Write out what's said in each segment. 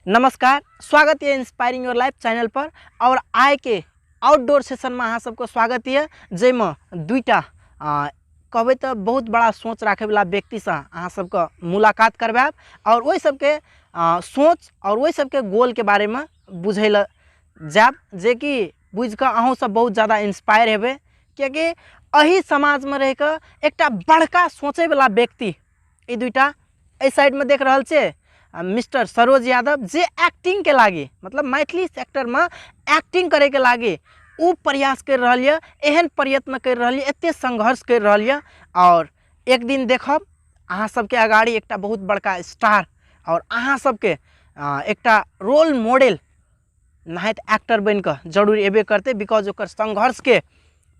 नमस्कार, स्वागत है इंस्पायरिंग your life channel पर। और आय के आउटडोर सेशन में अहाँ सबके स्वागत है, जाहिमे दुईटा कहबै तो बहुत बड़ा सोच राखैवला व्यक्तिसँ अहाँ सबके मुलाकात करवायब और ओहि सबके सोच और ओहि सबके गोल के बारे में बुझै लए जायब, जेकि बुझिकऽ अहूँ सब बहुत ज़्यादा इंस्पायर हेबै। कियाकि एहि समाजमे रहिकऽ एकटा बड़का सोचैवला व्यक्ति ई दुईटा एहि साइडमे देख रहल छियै मिस्टर सरोज यादव, जे एक्टिंग के लागी मतलब मैथिली सेक्टरमे एक्टिंग करैके लागी ओ प्रयास कर रहल यऽ, एहन प्रयत्न कर रहल यऽ, एते संघर्ष कर रहल यऽ। और एक दिन देखब अहाँ सबके अगाड़ी एकटा बहुत बड़का स्टार और अहाँ सबके एकटा रोल मॉडल नहाइत एक्टर बनिकऽ जरूर एबे करतै, because ओकर संघर्षके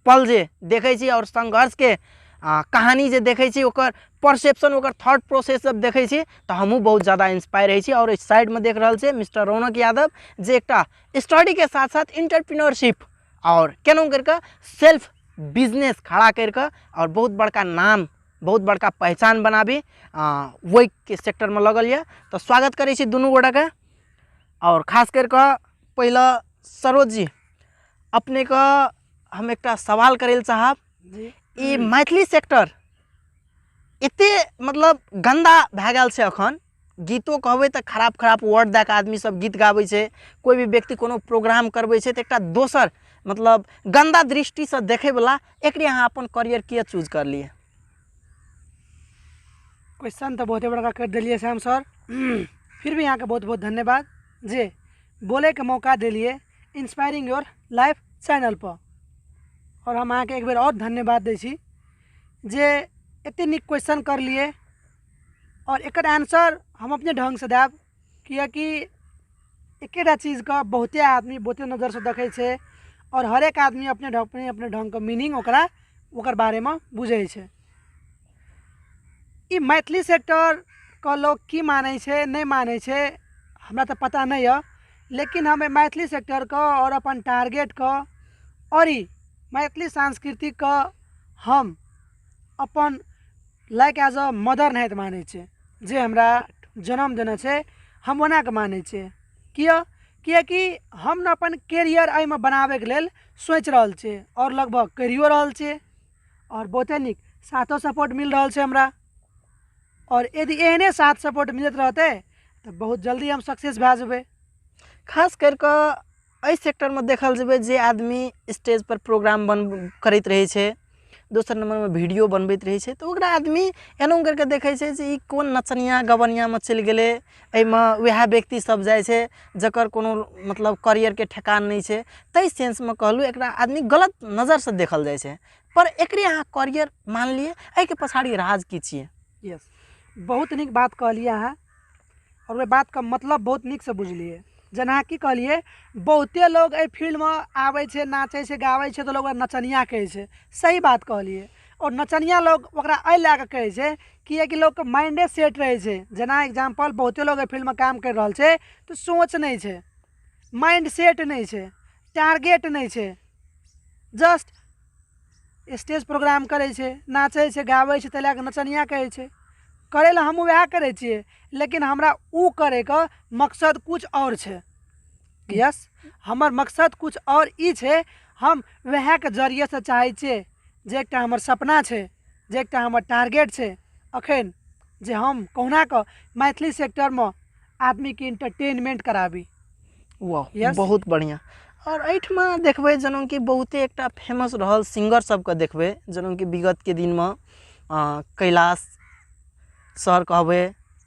पल जे देखै छी और संघर्षके कहानी जे देखै छी, ओकर परसेप्शन ओकर थॉट प्रोसेस जब देखै छी तऽ हमहूँ बहुत ज़्यादा इंस्पायर होइ छी। और एहि साइडमे देख रहल छियै मिस्टर रौनक यादव, जे एकटा स्टडीके साथ साथ इंटरप्रीनियरशिप और केना करिकऽ सेल्फ बिजनेस खड़ा करिकऽ और बहुत बड़का नाम बहुत बड़का पहचान बनाबी ओहिके सेक्टरमे लगल यऽ। तऽ स्वागत करै छी दुनू गोटाके। और खास करिकऽ पहिले सरोज जी, अपनेके हम एकटा सवाल करै लए चाहब। ई मैथिली सेक्टर एते मतलब गन्दा भए गेल छै अखन, गीतो कहबै तऽ खराब खराब वर्ड दए कऽ आदमी सब गीत गाबै छै। कोइ भी व्यक्ति कोनो प्रोग्राम करबै छै तऽ एकटा दोसर मतलब गन्दा दृष्टिसँ देखैवला, एकरे अहाँ अपन करियर किए चूज करलियै? क्वेश्चन तऽ बहुते बड़का करि देलियै श्याम सर, फिर भी अहाँके बहुत बहुत धन्यवाद जे बोलैके मौका देलियै इंस्पायरिंग your life channel पर। और हम अहाँके एक बेर और धन्यवाद दै छी जे एते नीक क्वेश्चन करलियै और एकर आंसर हम अपने ढङ्गसँ देब, किएकि एकेटा चीजके बहुते आदमी बहुते नजरसँ देखै छै और हरेक आदमी अपने ढङ्ग अपने अपने ढङ्गके मीनिंग ओकरा ओकर बारेमे बुझै छै। ई मैथिली सेक्टरके लोक की मानै छै नहि मानै छै हमरा तऽ पता नहि यऽ, लेकिन हम मैथिली सेक्टरके और अपन टारगेटके और ई मैथिली संस्कृतिके हम अपन लाइक एज अ मदर नाहित मानै छियै, जे हमरा जन्म देने छै हम ओनाके मानै छियै। किया? किएकि हम ने अपन कैरियर एहिमे बनाबैके लेल सोचि रहल छियै और लगभग करियो रहल छियै और बहुते नीक साथो सपोर्ट मिल रहल छै हमरा। और यदि एहने साथ सपोर्ट मिलैत रहतै तऽ बहुत जल्दी हम सक्सेस भए जेबै। खास करिकऽ एहि सेक्टरमे देखल जेबै जे आदमी स्टेज पर प्रोग्राम बन करैत रहै छै, दोसर नम्बरमे वीडियो बनबैत रहै छै, तऽ ओकरा आदमी एना करिकऽ देखै छै जे ई कोन नचनिया गबनियामे चलि गेलै, एहिमे वएह व्यक्ति सब जाइ छै जकर कोनो मतलब करियरके ठेकान नहि छै। ताहि सेंसमे कहलहुँ एकरा आदमी गलत नजरसँ देखल जाइ छै, पर एकरे अहाँ करियर मानलियै, एहिके पछाड़ी राज की छियै? यस, बहुत नीक बात कहलियै अहाँ और ओहि बातके मतलब बहुत नीकसँ बुझलियै। जेना की कहलियै बहुते लोग एहि फील्डमे आबै छै, नाचै छै, गाबै छै, तऽ लोग ओकरा नचनिया कहै छै। सही बात कहलियै। और नचनिया लोग ओकरा एहि लए कऽ कहै छै किएकि लोकके माइंडे सेट रहै छै। जेना एग्जाम्पल बहुते लोग एहि फील्डमे काम करि रहल छै तऽ सोच नहि छै, माइंड सेट नहि छै, टारगेट नहि छै, जस्ट स्टेज प्रोग्राम करै छै, नाचै छै, गाबै छै, ताहि लए कऽ नचनिया कहै छै। करै लए हमहूँ वएह करै छियै, लेकिन हमरा ओ करैके मकसद किछु आओर छै। यस, हमर मकसद किछु आओर ई छै, हम वएहके जरिएसँ चाहै छियै जे एकटा हमर सपना छै, जे एकटा हमर टारगेट छै अखन, जे हम कहुना कऽ मैथिली सेक्टरमे आदमीके इंटरटेनमेंट कराबी। वाह, बहुत बढ़िआँ। और एहिठमा देखबै जेना कि बहुते एकटा फेमस रहल सिंगर सबके देखबै, जेना कि विगतके दिनमे कैलाश सर कहबै,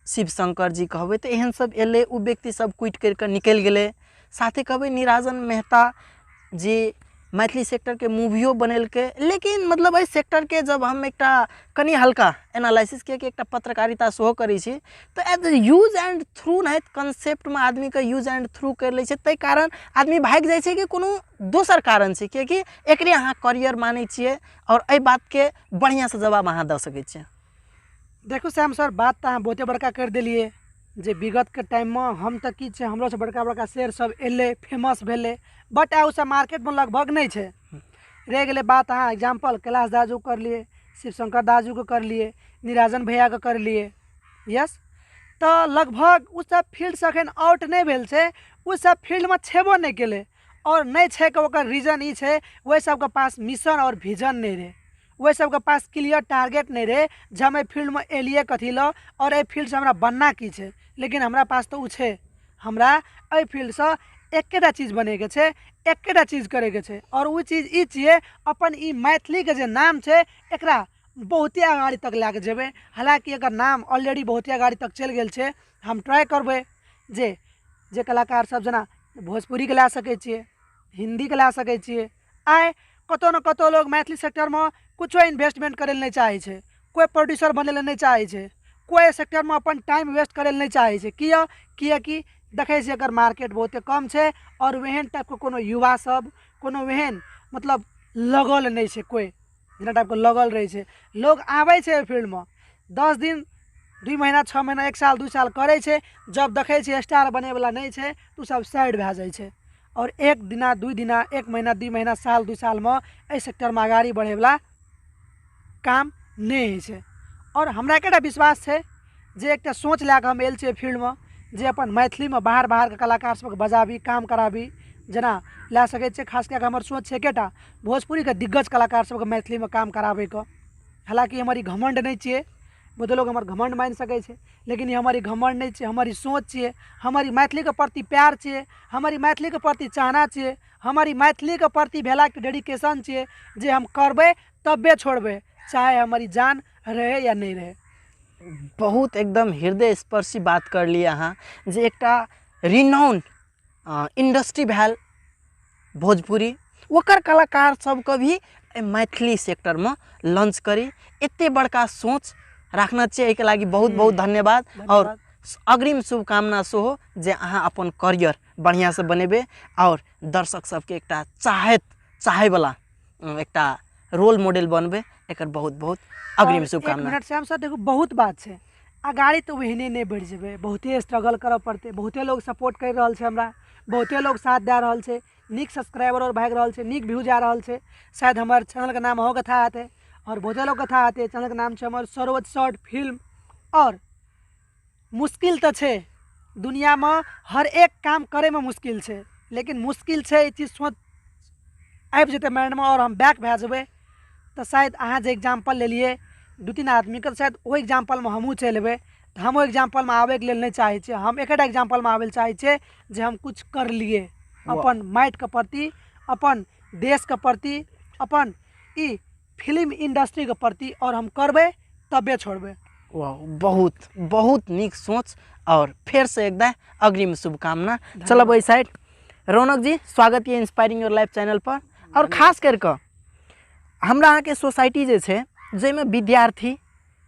शिव शंकर जी कहबै, तऽ एहन सब एलै, ओ व्यक्ति सब क्विट करिकऽ निकलि गेलै। साथे कहबै निराजन मेहता जे मैथिली सेक्टरके मूवियो बनेलकै, लेकिन मतलब एहि सेक्टरके जब हम एकटा कनि हल्का एनालिसिस किएकि एकटा पत्रकारिता सेहो करै छी, तऽ एज यूज एंड थ्रू नाहित कॉन्सेप्टमे आदमीके यूज एंड थ्रू करि लै छै, ताहि कारण आदमी भागि जाइ छै कि कोनो दोसर कारण छै, किएकि एकरे अहाँ करियर मानै छियै। और एहि बातके बढ़िआँसँ जवाब अहाँ दऽ सकै छियै। देखू श्याम सर, बात तऽ अहाँ बहुते बड़का करि देलियै जे विगतके टाइममे हम तऽ की छै, हमरोसँ बड़का बड़का शेर सब एलै, फेमस भेलै, बट आइ ओसब मार्केटमे लगभग नहि छै। रहि गेलै बात अहाँ एग्जाम्पल कैलाश दाजूके करलियै, शिवशंकर दाजूके करलियै, निराजन भैयाके करलियै। यस, तऽ लगभग ओ सब फील्डसँ एखन आउट नहि भेल छै, ओ सब फील्डमे छेबो नहि केलै। आओर नहि छै के ओकर रीजन ई छै, ओहि सबके पास मिशन आओर विजन नहि रहै, ओहि सबके पास क्लियर टारगेट नहि रहै जे हम एहि फील्डमे एलियै कथी लए आओर एहि फील्डसँ हमरा बनना की छै। लेकिन हमरा पास तऽ ओ छै, हमरा एहि फील्डसँ एकेटा चीज बनैके छै, एकेटा चीज करैके छै, आओर ओ चीज ई छियै अपन ई मैथिलीके जे नाम छै एकरा बहुते अगाड़ी तक लए कऽ जेबै। हालाँकि एकर नाम ऑलरेडी बहुते अगाड़ी तक चलि गेल छै। हम ट्राइ करबै जे जे कलाकार सब जेना भोजपुरीके लए सकै छियै, हिन्दीके लए सकै छियै, आइ कतहु ने कतहु लोग मैथिली सेक्टरमे किछो इन्वेस्टमेन्ट करै लए नहि चाहै छै, कोइ प्रोड्यूसर बनै लए नहि चाहै छै, कोइ एहि सेक्टरमे अपन टाइम वेस्ट करै लए नहि चाहै छै। किए? किएकि देखै छियै एकर मार्केट बहुते कम छै आओर ओहन टाइपके कोनो युवा सब कोनो ओहन मतलब लगल नहि छै, कोइ जेना टाइपके लगल रहै छै। लोग आबै छै एहि फील्डमे 10 दिन 2 महीना 6 महीना 1 साल 2 साल करै छै, जब देखै छै स्टार बनैवला नहि छै तऽ ओ सब साइड भए जाइ छै। आओर 1 दिना 2 दिना 1 महीना 2 महीना साल 2 सालमे एहि सेक्टरमे अगाड़ी बढ़ैवला काम नहि होइ छै। आओर हमरा एकेटा विश्वास छै जे एकटा सोच लए कऽ हम आयल छियै फील्डमे जे अपन मैथिलीमे बाहर बाहरके कलाकार सबके बजाबी, काम कराबी। जेना लए सकै छियै खास कए कऽ हमर सोच छै एकेटा, भोजपुरीके दिग्गज कलाकार सबके मैथिलीमे काम कराबैके। हालाँकि हमर ई घमण्ड नहि छियै, बहुते लोग हमर घमण्ड मानि सकै छै, लेकिन ई हमर ई घमण्ड नहि छियै, हमर ई सोच छियै, हमर ई मैथिलीके प्रति प्यार छियै, हमर ई मैथिलीके प्रति चाहना छियै, हमर ई मैथिलीके प्रति भेलाके डेडिकेशन छियै जे हम करबै तबे छोड़बै, चाहे हमर ई जान रहै या नहि रहै। बहुत एकदम हृदय स्पर्शी बात करलियै अहाँ जे एकटा रिनाउन इंडस्ट्री भेल भोजपुरी, ओकर कलाकार सबके भी एहि मैथिली सेक्टरमे लॉन्च करी, एते बड़का सोच राखने छियै, एहिके लागि बहुत बहुत धन्यवाद। और अग्रिम शुभकामना सेहो जे अहाँ अपन करियर बढ़िआँसँ बनेबै और दर्शक सबके एकटा चाहैवला एकटा रोल मॉडल बनबै, एकर बहुत बहुत अग्रिम शुभकामना। एक मिनट श्याम सर, देखू बहुत बात छै, अगाड़ी तऽ ओहने नहि बढ़ि जेबै, बहुते स्ट्रगल करऽ पड़तै, बहुते लोग सपोर्ट करि रहल छै हमरा, बहुते लोग साथ दए रहल छै, नीक सब्सक्राइबर आओर भागि रहल छै, नीक व्यूज आ रहल छै। शायद हमर चैनलके नाम अहूँके था हेतै आओर बहुते लोगके था हेतै। चैनलके नाम छै हमर सरोज शॉर्ट फिल्म। आओर मुश्किल तऽ छै, दुनिआमे हर एक काम करैमे मुश्किल छै, लेकिन मुश्किल छै ई चीज सोच आबि जेतै माइंडमे आओर हम बैक भए जेबै तऽ शायद अहाँ जे एग्जाम्पल लेलियै 2-3 आदमीके, शायद ओहि एग्जाम्पलमे हमहूँ चलि अयबै। तऽ हम ओहि एग्जाम्पलमे आबैके लेल नहि चाहै छियै, हम एकेटा एग्जाम्पलमे आबै लए चाहै छियै जे हम किछु करलियै अपन माटिके प्रति, अपन देशके प्रति, अपन ई फिल्म इंडस्ट्रीके प्रति, आओर हम करबै तबे छोड़बै। वाह, बहुत बहुत नीक सोच और फेर से एकदम अग्रिम शुभकामना। चलब एहि साइड रौनक जी, स्वागत ये इंस्पायरिंग your life channel पर। और खास करके हमरा अहाँके सोसाइटी जे छै जाहिमे विद्यार्थी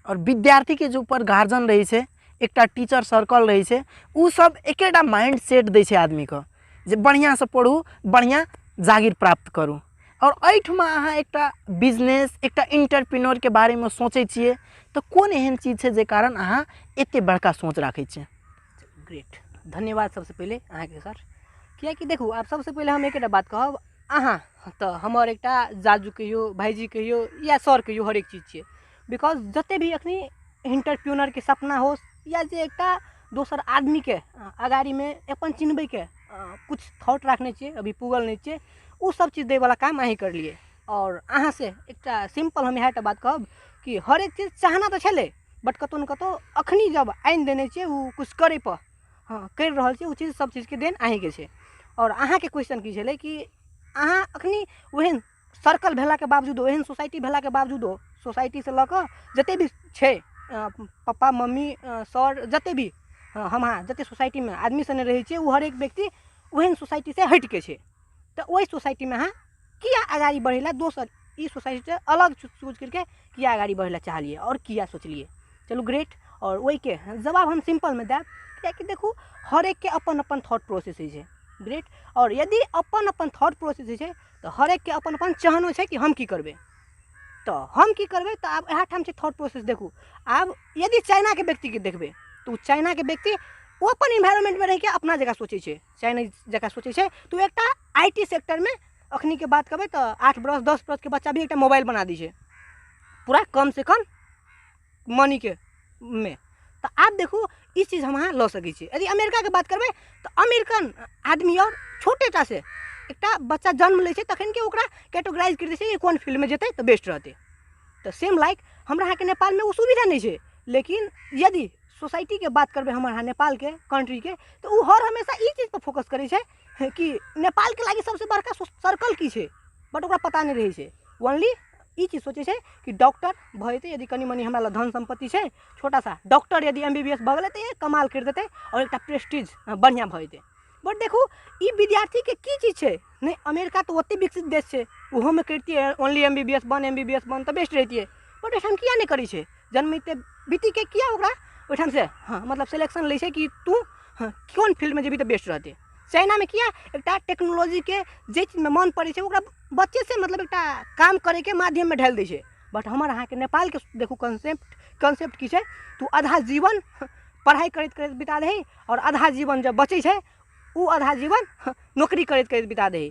और विद्यार्थीके जे ऊपर गार्जियन रहै छै, एकटा टीचर सर्कल रहै छै, ओ सब एकेटा माइंड सेट दै छै आदमीके जे बढ़िआँसँ पढ़ू, बढ़िआँ जागीर प्राप्त करू। और एहिठुमा अहाँ एकटा बिजनेस, एकटा इंटरप्रेन्योरके बारेमे सोचै छियै तऽ कोन एहन चीज छै जे कारण अहाँ एते बड़का सोच राखै छियै? ग्रेट, धन्यवाद सबसँ पहिले अहाँके सर। किएकि देखू, आब सबसँ पहिले हम एकेटा बात कहब, अहाँ तऽ हमर एकटा जाजू कहियौ, भाइजी कहियौ या सर कहियौ, हरेक चीज छियै। Because जते भी अखनी इंटरप्रेन्योरके सपना हो या जे एकटा दोसर आदमीके अगाड़ीमे अपन चिन्हबैके कुछ थॉट राखने छियै, अभी पुगल नहि छियै, ओ सब चीज दैवला काम अहीँ करलियै। आओर अहाँसँ एकटा सिम्पल हम इएह टा बात कहब कि हरेक चीज चाहना तऽ छलै, बट कतहु ने कतहु अखनी जब आनि देने छियै ओ कुछ करै पर, हँ करि रहल छियै, ओ चीज सब चीजके देन अहीँके छै। आओर अहाँके क्वेश्चन की छलै कि अहाँ अखनी ओहन सर्कल भेलाके बावजूदो, ओहन सोसाइटी भेलाके बावजूदो, सोसाइटीसँ लऽ कऽ जते भी छै, पप्पा मम्मी सर जते भी, हँ, हम अहाँ जते सोसाइटीमे आदमी सने रहै छियै, ओ हरेक व्यक्ति ओहन सोसाइटीसँ हटिके छै। तऽ ओहि सोसाइटीमे अहाँ किया अगाड़ी बढ़ै लए दोसर ई सोसाइटीसँ अलग चूज करिके किया अगाड़ी बढ़ै लए चाहलियै आओर किया सोचलियै? चलू ग्रेट। आओर ओहिके जवाब हम सिम्पलमे देब, कियाकि देखू हरेकके अपन अपन थॉट प्रोसेस होइ छै। ग्रेट। आओर यदि अपन अपन थॉट प्रोसेस होइ छै तऽ हरेकके अपन अपन चाहनो छै कि हम की करबै, तऽ हम की करबै। तऽ आब इएह ठाम छै थॉट प्रोसेस। देखू आब यदि चाइनाके व्यक्तिके देखबै तऽ ओ चाइनाके व्यक्ति ओ अपन इन्वायरमेंटमे रहिके अपना जगह सोचै छै, चाइना जकाँ सोचै छै। तऽ ओ एकटा I T सेक्टरमे अखनीके बात करबै तऽ 8 बरस 10 बरसके बच्चा भी एकटा मोबाइल बना दै छै पूरा कम से कम मनीके मे। तऽ आब देखू ई चीज हम अहाँ लऽ सकै छियै। यदि अमेरिकाके बात करबै तऽ अमेरिकन आदमी आओर छोटेटा से एकटा बच्चा जन्म लै छै तखन के ओकरा कैटेगराइज करि दै छै कि कोन फील्डमे जेतै तऽ बेस्ट रहतै। तऽ सेम लाइक हमरा अहाँके नेपालमे ओ सुविधा नहि छै, लेकिन यदि सोसाइटीके बात करबै हमर अहाँ नेपालके कन्ट्रीके, तऽ ओ हर हमेशा ई चीजपर फोकस करै छै कि नेपालके लागि सबसँ बड़का सर्कल की छै, बट ओकरा पता नहि रहै छै। ओनली ई चीज सोचै छै कि डॉक्टर भऽ जेतै, यदि कनि मनि हमरा लग धन सम्पत्ति छै, छोटा सा डॉक्टर यदि एम बी बी एस भऽ गेलै तऽ कमाल करि देतै आओर एकटा प्रेस्टीज बढ़िआँ भऽ जेतै। बट देखू ई विद्यार्थीके की चीज छै, नहि अमेरिका तऽ ओतेक विकसित देश छै, ओहोमे करितियै only M B B S बन, एम बी बी एस बन तऽ बेस्ट रहितियै, बट एहिठाम किया नहि करै छै? जन्मिते बीतीके किया ओकरा ओहिठामसँ हँ मतलब सेलेक्शन लै छै कि तू हँ कोन फील्डमे जेबही तऽ बेस्ट रहतै। चाइनामे किया एकटा टेक्नोलॉजीके जे चीजमे मन पड़ै छै ओकरा बच्चेसँ मतलब एकटा काम करैके माध्यममे ढालि दै छै। बट हमर अहाँके नेपालके देखू कॉन्सेप्ट की छै, तू आधा जीवन पढ़ाइ करैत करैत बिता दही आओर आधा जीवन जब बचै छै ओ आधा जीवन नौकरी करैत करैत बिता दही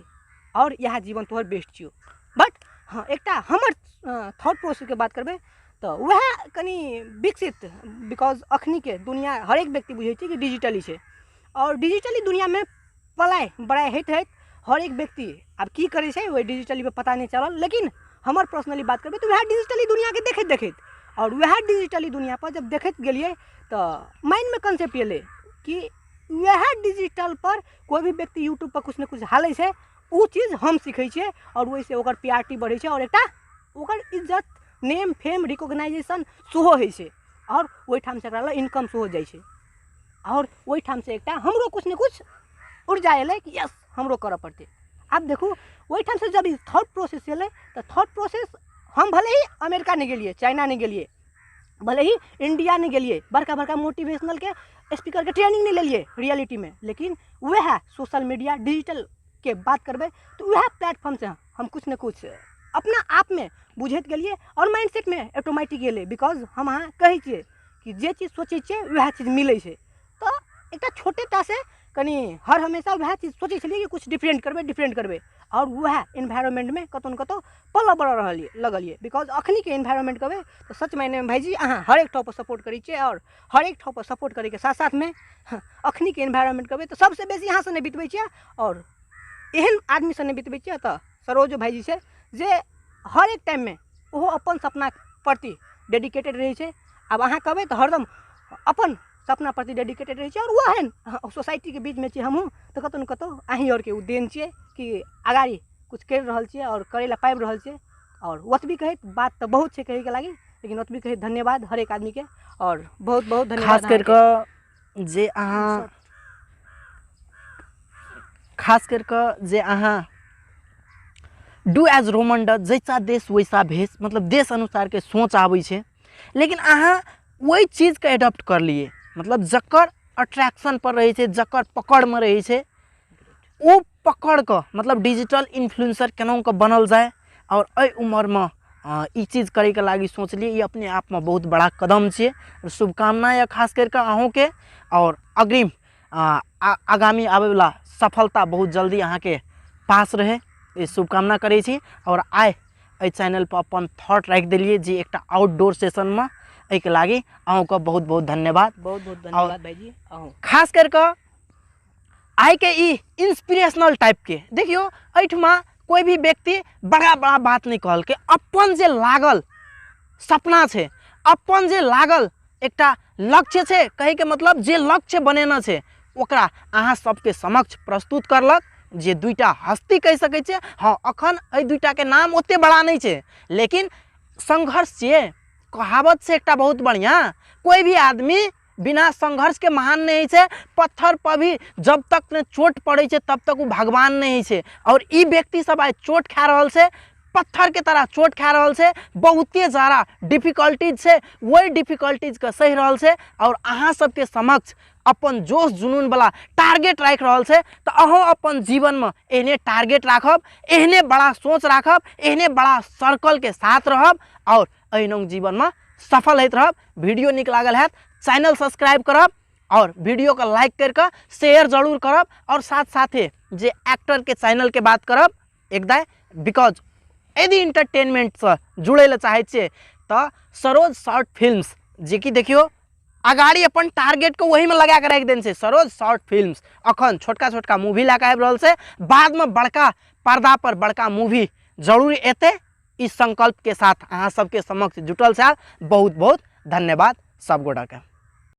आओर इएह जीवन तोहर बेस्ट छियौ। बट हँ एकटा हमर थॉट प्रोसेसके बात करबै तऽ वएह कनि विकसित, because अखनीके दुनिआ हरेक व्यक्ति बुझै छै कि डिजिटली छै, आओर डिजिटली दुनिआमे पलाय बड़ाइ होइत होइत हर एक व्यक्ति आब की करै छै ओहि डिजिटलीपर पता नहि चलल। लेकिन हमर पर्सनली बात करबै तऽ वएह डिजिटली दुनिआके देखैत देखैत आओर वएह डिजिटली दुनिआपर जब देखैत गेलियै तऽ माइंडमे कॉन्सेप्ट एलै कि वएह डिजिटलपर कोइ भी व्यक्ति यूट्यूबपर किछु ने किछु हालै छै, ओ चीज हम सीखै छियै आओर ओहिसँ ओकर पी आर टी बढ़ै छै आओर एकटा ओकर इज्जत नेम फेम रिकोगनाइजेशन सेहो होइ छै आओर ओहिठामसँ एकरा लग इनकम सेहो जाइ छै आओर ओहिठामसँ एकटा हमरो किछु ने किछु ऊर्जा एलै कि यस हमरो करऽ पड़तै। आब देखू ओहिठामसँ जब ई थॉट प्रोसेस एलै तऽ थॉट प्रोसेस हम भले ही अमेरिका नहि गेलियै, चाइना नहि गेलियै, भले ही इंडिया नहि गेलियै, बड़का बड़का मोटिवेशनलके स्पीकरके ट्रेनिंग नहि लेलियै रियलिटीमे, लेकिन वएह सोशल मीडिया डिजिटलके बात करबै तऽ वएह प्लेटफॉर्मसँ हम किछु ने किछु अपना आपमे बुझैत गेलियै आओर माइंडसेटमे ऑटोमेटिक एलै। Because हम अहाँ कहै छियै कि जे चीज सोचै छियै वएह चीज मिलै छै। तऽ एकटा छोटेटा से कनि हर हमेशा वएह चीज सोचै छलियै कि किछु डिफरेंट करबै, डिफरेंट करबै आओर वएह इन्वायरमेंटमे कतहु ने कतहु पलऽ बढ़ऽ रहलियै लगलियै। Because अखनीके इन्वायरमेंट कहबै तऽ सच मायनेमे भाइजी अहाँ हरेक ठामपर सपोर्ट करै छियै आओर हरेक ठामपर सपोर्ट करैके साथ साथमे अखनीके इन्वायरमेंट कहबै तऽ सबसँ बेसी अहाँसँ नहि बितबै छियै आओर एहन आदमीसँ नहि बितबै छियै। तऽ सरोजो भाइजी छै जे हरेक टाइममे ओहो अपन सपना प्रति डेडिकेटेड रहै छै। आब अहाँ कहबै तऽ हरदम अपन सपना प्रति डेडिकेटेड रहै छै आओर ओहन सोसाइटीके बीचमे छियै हमहूँ, तऽ कतहु ने कतहु अहीँ आओरके ओ देन छियै कि अगाडि किछु करि रहल छियै आओर करै लए पाबि रहल छियै। आओर ओतबी कहैत बात तऽ बहुत छै कहैके लागि, लेकिन ओतबी कहैत धन्यवाद हरेक आदमीके आओर बहुत बहुत धन्यवाद। खास करि कऽ जे अहाँ, खास करि कऽ जे अहाँ do as Roman डज, जैसा देश वैसा भेष, मतलब देश अनुसारके सोच आबै छै, लेकिन अहाँ ओहि चीजके एडॉप्ट कर लिए, मतलब जकर अट्रैक्शन पर रहै छै, जकर पकड़मे रहै छै, ओ पकड़ कऽ मतलब डिजिटल इन्फ्लुएंसर केना कऽ बनल जाय आओर एहि उमरमे ई चीज करैके लागि सोचलियै, ई अपने आपमे बहुत बड़ा कदम छियै। शुभकामना यऽ खास करि कऽ अहूँके आओर अग्रिम आगामी आबैवला सफलता बहुत जल्दी अहाँके पास रहै, ई शुभकामना करै छी। आओर आइ एहि चैनलपर अपन थॉट राखि देलियै जे एकटा आउटडोर सेशनमे, एहिके लागि अहूँके बहुत बहुत धन्यवाद। बहुत बहुत धन्यवाद भाईजी अहूँ। खास करि कऽ आइके ई इंस्पिरेशनल टाइपके देखियौ, एहिठमा कोइ भी व्यक्ति बड़ा बड़ा बात नहि कहलकै, अपन जे लागल सपना छै, अपन जे लागल एकटा लक्ष्य छै, कहैके मतलब जे लक्ष्य बनेने छै ओकरा अहाँ सबके समक्ष प्रस्तुत करलक, जे दुईटा हस्ती कहि सकै छियै। हँ, अखन एहि दुईटाके नाम ओते बड़ा नहि छै, लेकिन संघर्ष छियै, कहावत छै एकटा बहुत बढ़िआँ, कोइ भी आदमी बिना संघर्ष के महान नहीं होइ छै, पत्थर पर भी जब तक ने चोट पड़ै छै तब तक ओ भगवान नहीं होइ छै। और ई व्यक्ति सब आइ चोट खा रहल छै, पत्थर के तरह चोट खा रहल छै, बहुते सारा डिफिकल्टीज छै, वही डिफिकल्टीज के सहि रहल छै और अहाँ सबके समक्ष अपन जोश जुनून वाला टारगेट राखि रहल छै। तऽ अहूँ अपन जीवन में एहने टारगेट राखब, एहने बड़ा सोच राखब, एहने बड़ा सर्कल के साथ रहब और एहनो जीवन में सफल होइत रहब। वीडियो नीक लागल हैत चैनल सब्सक्राइब करब और वीडियो के लाइक करके शेयर जरूर करब और साथ साथे जे एक्टर के चैनल के बात करब एकदम, because यदि इंटरटेनमेंट से जुड़े ला चाहे छियै तऽ सरोज शॉर्ट फिल्म्स, जे कि देखियौ अगाड़ी अपन टारगेट के वही में लगा के राखि देने छै। सरोज शॉर्ट फिल्म्स अखन छोटका छोटका मूवी लए कऽ आबि रहल छै, बादमे बड़का पर्दा पर बड़का मूवी जरूर एतै, इस संकल्प के साथ अहाँ सबके समक्ष जुटल छै। बहुत बहुत धन्यवाद सब गोटाके।